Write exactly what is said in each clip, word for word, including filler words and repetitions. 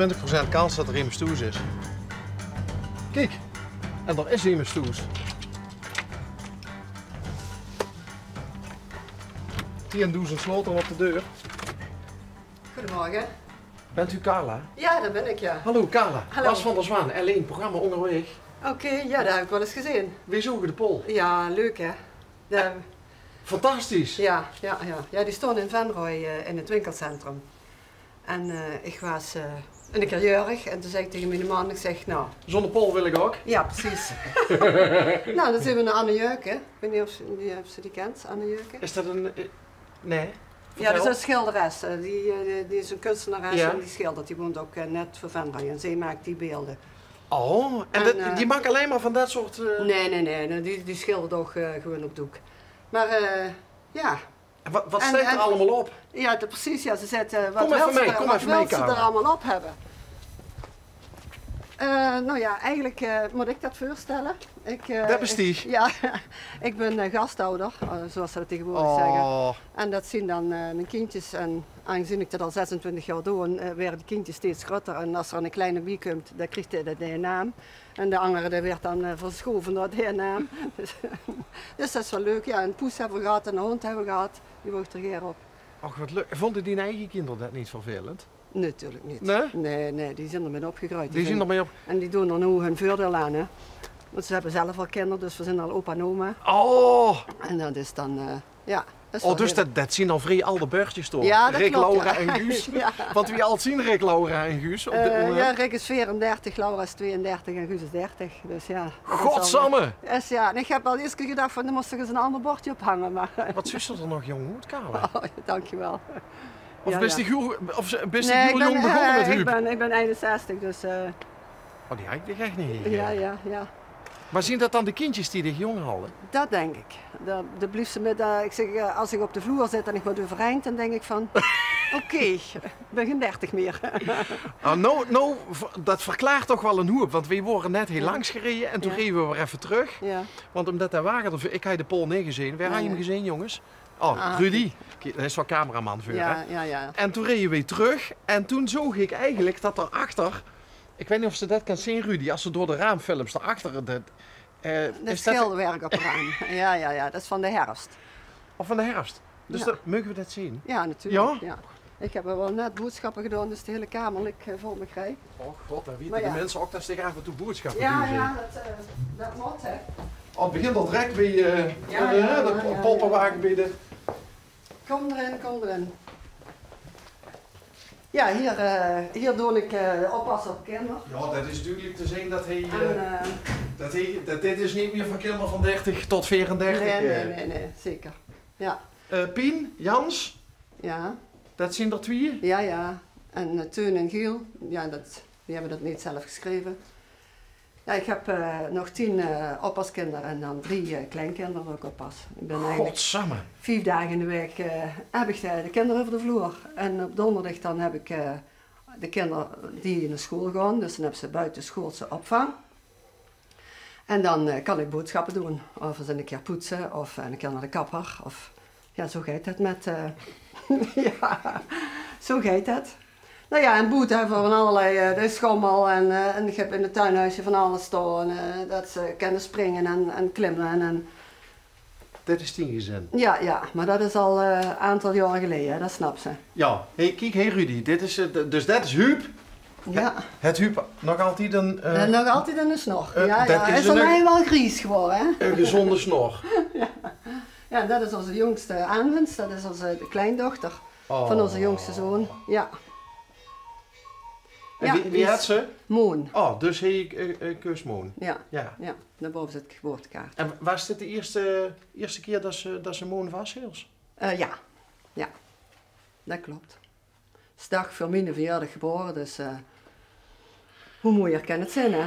Twintig procent kans dat er emes thoes is. Kiek, en d'r is emes thoes. Tiendoezend sloter op de deur. Goedemorgen. Bent u Carla? Ja, dat ben ik, ja. Hallo Carla, hallo. Bas van der Zwaan, L1, programma Óngerwaeg. Oké, ja, dat heb ik wel eens gezien. Weej zoge de pol. Ja, leuk hè. De... Fantastisch. Ja, ja, ja. Ja, die stond in Venroj, eh, in het winkelcentrum. En, eh, ich waas, eh, ein kier jäörig en toen zag ich taenge miene man, ich zeg, nou... Zónger pol wil ich ouch. Ja, precies. Nou, dan zeen we nao Anne Jeuken. Ich weit neet of se, neet of se die kent, Anne Jeuken. Is dat ein, eh, nae? Ja, dat is ein schilderes. Eh, die, eh, die, die is ein kunstenares en die schildert. Die woont ouch, eh, net veur Venray en zie maak die beelder. Oh, en dat, eh, die maak allein mer van dat soort, eh... Nae, nae, nae, nae, die, die schildert ouch, eh, gewoon op doek. Mer, eh, ja, En wat, wat steit d'r allemaol op? Ja, dat, precies, ja, ze zet, eh, wat wil ze d'r, wat wil ze d'r allemaol op hebbe? Eh, nou ja, eigenlijk, eh, moet ik dat voorstellen. Ik, eh, dat bestieg. Ja, ik ben, eh, gasthouder, eh, zoals ze dat tegenwoordig zeggen. Oh. En dat zien dan, eh, mijn kindjes. En aangezien ik dat al zesentwintig jaar doon, eh, waere die kindjes steeds groter. En als er een kleine bij komt, dan krijgt hij de, de naam. En de angere, dae waert dan, eh, versjove nao dae naam. Dus, dus dat is waal leuk. Ja, 'n poes höbbe v'r gehad en 'n hóndj höbbe v'r gehad. Die woog d'r gaer op. Och, wat leuk. Vónje dien eige kinder dat neet vervelend? Nae, natuurlik neet. Nae? Nae, nae, die zeen d'r mit opgegreujd. Die zeen d'r mit op. En die doon d'r noe hun veurdeil aan, hè. Want ze höbbe zelf al kinder, dus v'r zeen al opa en oma. Oh! En dat is dan, eh, Ja, dat is... Oh, dus dat, dat zien al vrie alde beurtjes toch? Ja, dat klopt, ja. Rick, Laura en Guus. Ja. Want wie ald zien Rick, Laura en Guus op dit moment? Eh, ja, Rick is veerendertig, Laura is tweeëndertig en Guus is dertig. Dus ja, dat is al, eh... Godsamme! Is, ja, en ich höb al ins gedacht van, dan mós se ins ein ander bordje ophange, mer... Wat zuus se d'r nog jóng oet, Carla. Oh, dankjewel. Of bis se hiel, of bis se hiel jóng begós mit Huub? Nae, ich bin, eh, ich bin, ich bin einenzestig, dus, eh... Oh, die haw ich ech neet gekènd. Ja, ja, ja. Mer zien dat dan de kindjes die dich jóng halde? Dat dink ich. Dat, dat blief ze mit, eh, ich zeg, eh, als ich op de vloer zit en ich word euvereind, dan dink ich van, oké, ich bin gein dertig mier. Ah, nou, nou, v-, dat verklaart toch waal 'n hoop, want weej wore net hiel langs gereje en toen reje we weer effe trök. Ja. Want omdat de wage d'r, ich haw de pol neet gezeen. Wae haw 'm gezeen, jónges? Oh, Rudy. Kiek, d'r is waal cameraman veur, hè? Ja, ja. En toen reje weej trök en toen zoog ich eigelik dat d'r achter Ich weit neet of se dat kins zeen, Rudy, as se door de raamfilms dao achter de, eh, dat is dat schilderwerk op de raam? Ja, ja, ja, dat is van de herfs. Oh, van de herfs. Dus dat, meuge we dat zeen? Ja, natuurlik. Ja? Ja. Ich höb waal net boodsjappe gedaon, dus de hiele kamer lik, eh, vol mit grei. Och god, dan weite de minse ouch dat se aaf en toe boodsjappe doos, hè? Ja, ja, dat, eh, dat mót, hè. Oh, 't begint al direk bie, eh, de, de poppenwage bie de Kóm d'rin, kóm d'rin. Ja, hie, eh, hie doon ich, eh, oppasse op kinder. Ja, dat is dudelik te zeen dat hae, eh, dat hae, dat dit is neet mier veur kinder van dertig tot veerendertig, eh. Nae, nae, nae, zeker. Ja. Eh, Pien, Jans? Ja. Dat zien d'r twieë? Ja, ja. En, eh, Teun en Giel, ja, dat, die höbbe dat neet zelf gesjreve. Ja, ich höb, eh, nog tien, eh, oppaskinder en dan drie, eh, kleinkinder wo ich oppas. Ich bin eigelik... Godsamme. Vief daag in de waek, eh, höb ich de, de kinder euver de vloer. En op dónderdig dan höb ich, eh, de kinder die nao sjool gaon. Dus dan höbbe ze boetesjoolse opvang. En dan, eh, kan ich boodsjappe doon. Of ins ein kier poetse, of ein kier nao de kapper. Of, ja, zo geit dat mit, eh, ja, zo geit dat. Nou ja, en boete höbbe v'r van allerlei, eh, de sjommel en, eh, en ich höb in 't tuinhuisje van alles staon, eh, dat ze kinne springe en, en klimme en... Dat is dien gezin? Ja, ja, mer dat is al, eh, ein aantal jaore geleje, hè, dat snaps se. Ja, hey, kiek, hey Rudy, dit is, eh, de, dus dat is Huub. Ja. Haet Huub nog altied ein, eh... Eh, nog altied ein snor. Eh, ja, dat is... Hae is van mich waal gries gewore, hè? Ein gezónde snor. Ja. Ja, dat is ózze jóngste aanwins, dat is ózze kleindochter. Oh. Van ózze jóngste zoon, ja. En wie, wie hèt ze? Moon. Oh, dus hae, eh, eh, kus Moon. Ja, ja. Dao bove zit 't geboortekaartje. En waas dit de ierste, ierste kier dat se, dat se Moon vashiels? Eh, ja. Ja, dat klop. 'S Daag veur miene verjaordaag gebore, dus, eh, hoe mojer kan 't zeen, hè?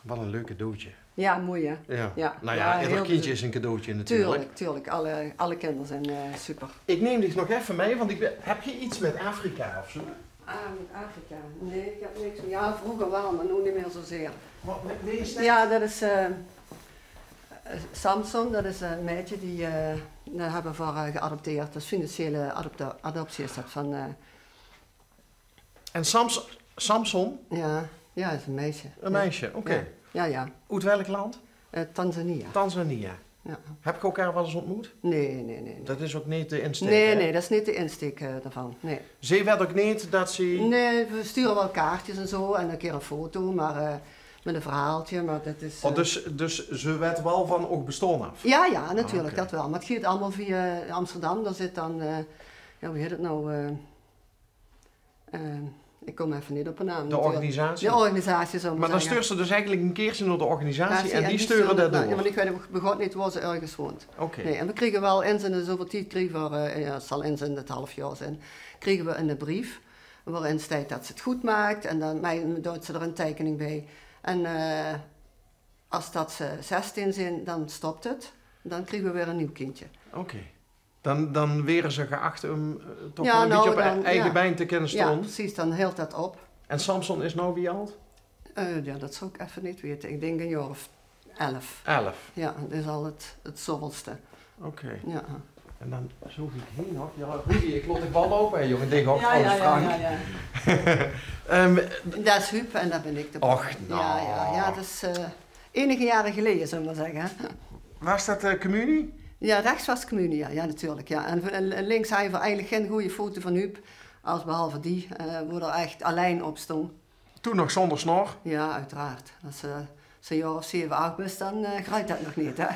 Wat ein leuk cadeautje. Ja, mooi, hè? Ja. Ja. Nou ja, eder kindje is ein cadeautje natuurlik. Tuurlik, tuurlik. Alle, alle kinder zeen, eh, super. Ich nym dich nog effe mei, want ich bin, höb geer get mit Afrika of zo? Ah, mit Afrika? Nae, ich höb niks. Ja, vreuger waal, mer noe neet mier zozeer. Wat, wa-, wae is dat? Ja, dat is, eh, Samson, dat is ein maedje die, eh, dao höbbe v'r, eh, geadopteerd. Dat is financiële adopta-, adoptie is dat van, eh, En Samson, Samson? Ja, ja, is ein meisje. Ein meisje, oké. Ja, ja. Oet welk land? Eh, Tanzania. Tanzania. Ja. Höb geer elkaar waal ins ontmoet? Nee, nee, nee, nee. Det is ouch neet de insteek, hè? Nee, nee, det is neet de insteek, eh, daovan. Nee. Ze weit ouch neet det ze... Nee, we sture waal kaartjes en zo en ein kier ein foto, mer, eh, mit ein verhaaltje, mer det is... Oh, eh, dus, dus ze weit waal van eur bestaon aaf? Ja, ja, natuurlik, det waal. Mer 't geit allemaol via Amsterdam. Dao zit dan, eh, ja, wie hèt 't noe, eh, Eh, ik kom effe neet op de naam natuurlik. De organisatie? De organisatie, zal ik maar zeggen. Maar dan stuurt ze dus eigenlijk een kaartje naar de organisatie en die sturen dat door? Ja, want ik weet begot niet waar ze ergens woont. Oké. Nee, en we kriegen wel eens in de zoveel tijd kriegen we, eh, ja, het zal eens in het half jaar zijn, kriegen we een brief waarin staat dat ze het goed maakt en dan duwt ze er een tekening bij. En, eh, als dat ze zestien zijn, dan stopt het. Dan kriegen we weer een nieuw kindje. Oké. Dan, dan were ze geacht om, eh, toch wel een beetje op eigen bein te kunnen staan. Ja, precies, dan hield dat op. En Samson is nou wie oud? Eh, ja, dat zou ik effe niet weten. Ik denk een jaar of elf. Elf? Ja, dat is al het, het zoveelste. Oké. Ja. En dan zoog ik hier nog, ja, Rudy, ik laat dich wel lopen, hè, jongen, dich ook, ja, trouwens, ja, Frank. Ja, ja. Ehm, dat is Huub en dat ben ik. Och, nou. Ja, ja, ja, dat is, eh, enige jaren geleden, zullen we maar zeggen. Was dat, eh, communie? Ja, rechts was communie, ja, ja, natuurlijk. Ja. En, en links hadden we eigenlijk geen goede foto van Huub, als behalve die, eh, waar er echt alleen op stond. Toen nog zonder snor? Ja, uiteraard. Als ze, als ze een jaar of zeven, acht bent, dan, eh, groeit dat nog niet, hè.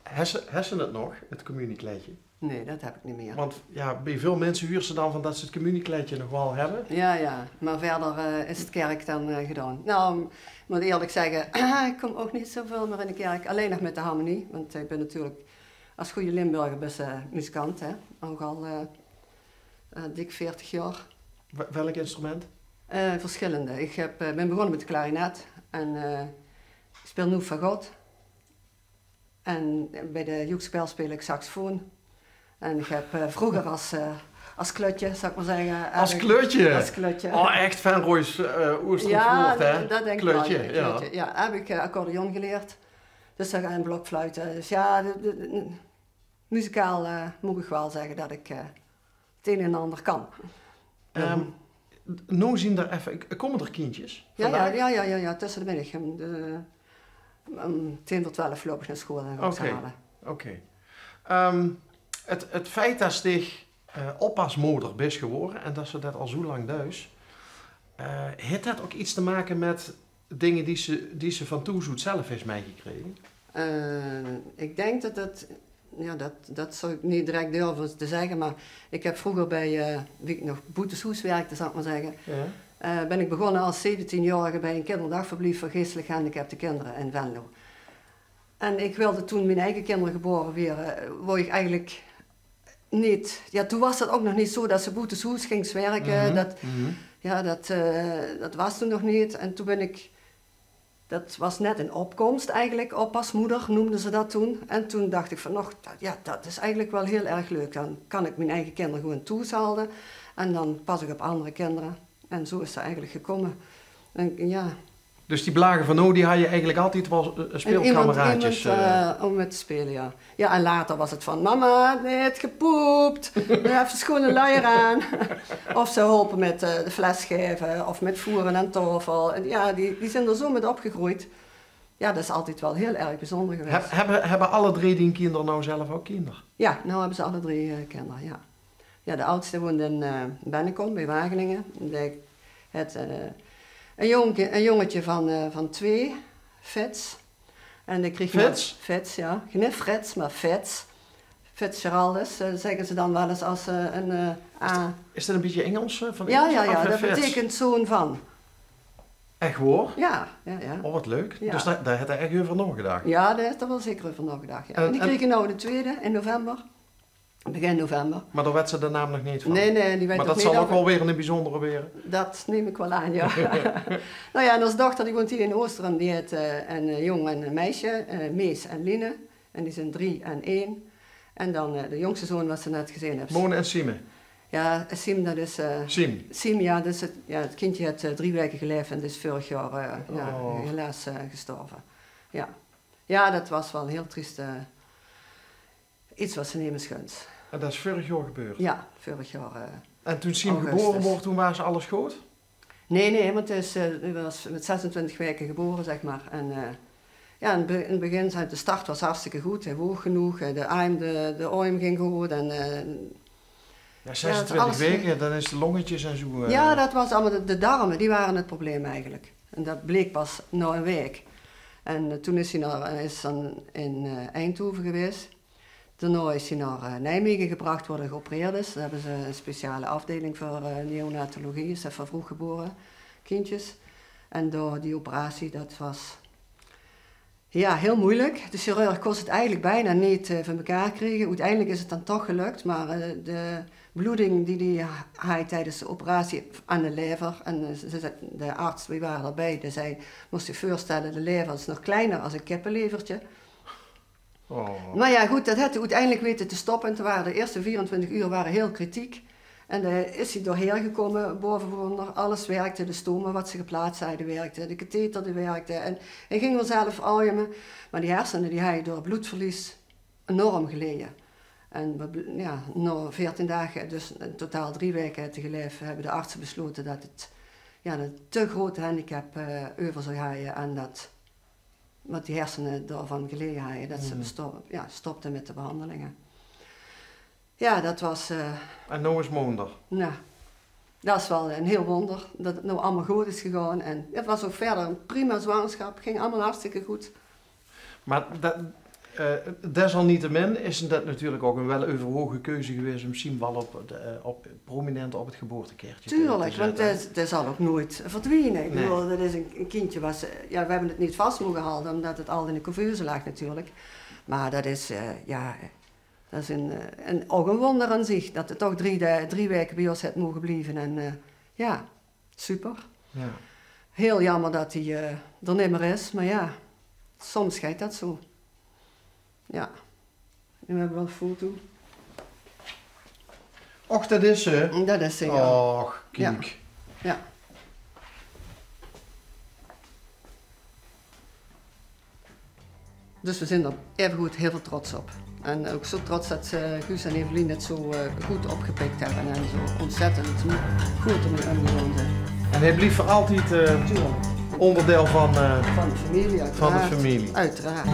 Hes se, hes se het nog, het communiekleidje? Nee, dat heb ik niet meer. Want ja, bij veel mensen huurt ze dan van dat ze het communiekleidje nog wel hebben. Ja, ja. Maar verder, eh, is het kerk dan, eh, gedaan. Nou, ik moet eerlijk zeggen, ik kom ook niet zoveel meer in de kerk. Alleen nog met de harmonie. Want ik ben natuurlijk als goede Limburger best, eh, muzikant, hè. Ook al, eh, eh, dik veertig jaar. Wel-, welk instrument? Eh, verschillende. Ik heb, eh, ben begonnen met de klarinet. En, eh, ik speel nu fagot. En bij de joekspel speel ik saxofoon. En ik heb, eh, vroeger als, eh, als klutje, zal ik maar zeggen, heb ik... Als klutje? Als klutje. Oh, echt Venroys, eh, oorspronkwoord, hè? Ja, dat denk ik wel, ja, klutje. Ja, heb ik, eh, accordeon geleerd. Dus dat, en blokfluiten. Dus ja, de, de, de, muzikaal, eh, moet ik wel zeggen dat ik, eh, het een en ander kan. Ehm, nou zien er effe, komen er kindjes vandaag? Ja, ja, ja, ja, tussen de middag. Om de, om tien voor twaalf loop ik naar school en ga ik ze halen. Oké. Ehm, het, het feit dat se dich, eh, oppasmoder bis geworden en dat se dat al zo lang duis, eh, heeft dat ook iets te maken met dingen die ze, die ze van thoes oet zelf is meegekregen? Eh, ik denk dat dat, ja, dat, dat zou ik niet direct durven te zeggen, maar ik heb vroeger bij, eh, wie ik nog boetenshoes werkte, zal ik maar zeggen, eh, ben ik begonnen als zeventienjarige bij een kinderdagverblijf voor geestelijk gehandicapte kinderen in Venlo. En ik wilde toen mijn eigen kinderen geboren weren, eh, wou ik eigenlijk niet. Ja, toen was dat ook nog niet zo dat ze boetenshoes ging werken. Dat, ja, dat, eh, dat was toen nog niet. En toen ben ik, dat was net in opkomst eigenlijk, oppasmoeder noemden ze dat toen. En toen dacht ik van, och, dat, ja, dat is eigenlijk wel heel erg leuk. Dan kan ik mijn eigen kinderen gewoon thoes halden. En dan pas ik op andere kinderen. En zo is dat eigenlijk gekomen. En ja. Dus die blage van now, die had je eigenlijk altijd wel, eh, speelkameraadjes, eh, om met te spelen, ja. Ja, en later was het van: "Mama, het gepoept. Doe effe schone luier aan." Of ze holpen met, eh, de fles geven of met voeren aan tafel. En ja, die, die zijn er zo met opgegroeid. Ja, dat is altijd wel heel erg bijzonder geweest. Heb-, hebben, hebben alle drie die kinderen nou zelf ook kinderen? Ja, nou hebben ze alle drie, eh, kinderen, ja. Ja, de oudste woont in, eh, Bennekom bij Wageningen. Die het, eh, een jongetje, een jongetje van, eh, van twee, Fits. En die kreeg... Fits? Fits, ja. Geen Frits, maar Fits. Fitzgeraldus, eh, zeggen ze dan wel eens als, eh, een, eh, is dat een beetje Engels, eh, van Engels? Ja, ja, ja, dat betekent zoon van. Echt waar? Ja, ja, ja. Oh, wat leuk. Ja. Dus daar, daar heeft hij echt over nagedacht? Ja, daar heeft hij wel zeker over nagedacht, ja. En, en die kregen nou de tweede in november. Begin november. Maar daar weet ze de naam nog niet van? Nee, nee, die weet nog niet. Maar dat zal ook wel weer een bijzondere weren. Dat neem ik wel aan, ja. Nou ja, en onze dochter, die woont hier in Oostrum, die heeft, eh, een, eh, jong en een meisje, eh, Mees en Line. En die zijn drie en één. En dan, eh, de jongste zoon, wat ze net gezien hebt. Mone en Siem? Ja, Siem, dat is, eh, Siem, ja, dus het, ja, het kindje heeft, eh, drie weken geleefd en is vorig jaar, eh, ja, helaas, eh, gestorven. Ja. Ja, dat was wel heel triest, eh, iets wat ze nemes gunt. En dat is vorig jaar gebeurd? Ja, vorig jaar, eh, En toen Siem gebore woort, toen waas alles good? Nee, nee, want hae is, eh, hae waas mit zesentwintig waeke gebore, zeg maar. En, eh, jao, in 't be-, in 't begin, de start waas hartstikke good. Hae woog genóg, eh, de aem, de, de aem ging good en, eh, Jao, zesentwintig waeke, dan is de lóngetjes en zoe, eh. Jao, dat waas allemaol de, de darme, die wore 't probleem eigelik. En dat bleek pas nao ein waek. En, eh, toen is hae nao, eh, is dan in, eh, Eindhoven gewaes. Daonao is hae nao, eh, Nijmegen gebrach, wo hae geopereerd is. Dao höbbe ze ein speciale aafdeiling veur, eh, neonatologie, is dat veur vroeggebore kindjes. En door die operatie, dat waas, jao, hiel meujelik. De chirurg kós 't eigelik bekans neet, eh, van mekaar kriege. Oeteindelik is 't dan toch gelök, mer, eh, de bloeding die, die hae tijdens de operatie aan de laever, en, eh, ze, ze, de arts, die wore d'rbie, dae zag, mós dich veurstelle, de laever is nog kleiner es ein kippelevertje. Oh. Mer jao, good, dat haet 'r oeteindelik wete te stoppe. En toen wore de ierste vierentwintig oer wore hiel kritiek. En dao is hae doorhaer gekómme, bove wónder. Alles wirkde, de stoma wat ze geplaats hadde wirkde, de katheter die wirkde. En hae ging waal zelf aojeme. Mer die hersene, die haje door 't bloedverlies enorm geleje. En we bl-, jao, nao veertien daag, dus in totaal drie waeke te geleef, höbbe de artse beslote dat 't, jao, 'n te grote handicap, eh, euver zou haje en dat wat die hersene daovan geleje haje, dat ze bestop-, jao, stopte mit de behandelinge. Jao, dat waas, eh, En noe is 'r wónder. Jao, dat is waal 'n hiel wónder dat 't noe allemaol good is gegange. En 't waas ouch wiejer 'n prima zwangerschap, ging allemaol hartstikke good. Mer dat, eh, desalniettemin is dat natuurlik ouch 'n waal euverwoge keuze gewaes óm Siem waal op de, eh, op prominent op 't geboortekaartje te, te zètte. Tuurlik, want dae, dae zal ouch noeit verdwiene. Ich bedoel, dat is ein, ein kindje wat, eh, jao, we höbbe 't neet vas moge halde, ómdat 't al in de couveuse laag natuurlik. Mer dat is, eh, jao, dat is ein, eh, ein, ouch ein wónder aan zich, dat 't toch drie da-, drie waeke bie ós haet moge blieve. En, eh, jao, super. Jao. Hiel jaomer dat 'r, eh, d'r nimmer is, mer jao, soms geit dat zoe. Jao. Noe höbbe we waal 'n foto. Och, dat is ze. Dat is ze, jao. Och, kiek. Jao. Dus we zeen d'r aevegood hiel väöl trots op. En ouch zoe trots dat ze, Guus en Evelien, 't zoe, eh, good opgepik höbbe en zoe ontzettend good d'rmit ómgegange zeen. En hae blief veur altied, eh, óngerdeil van, eh, van de femilie, oeteraard. Van de femilie. Oeteraard.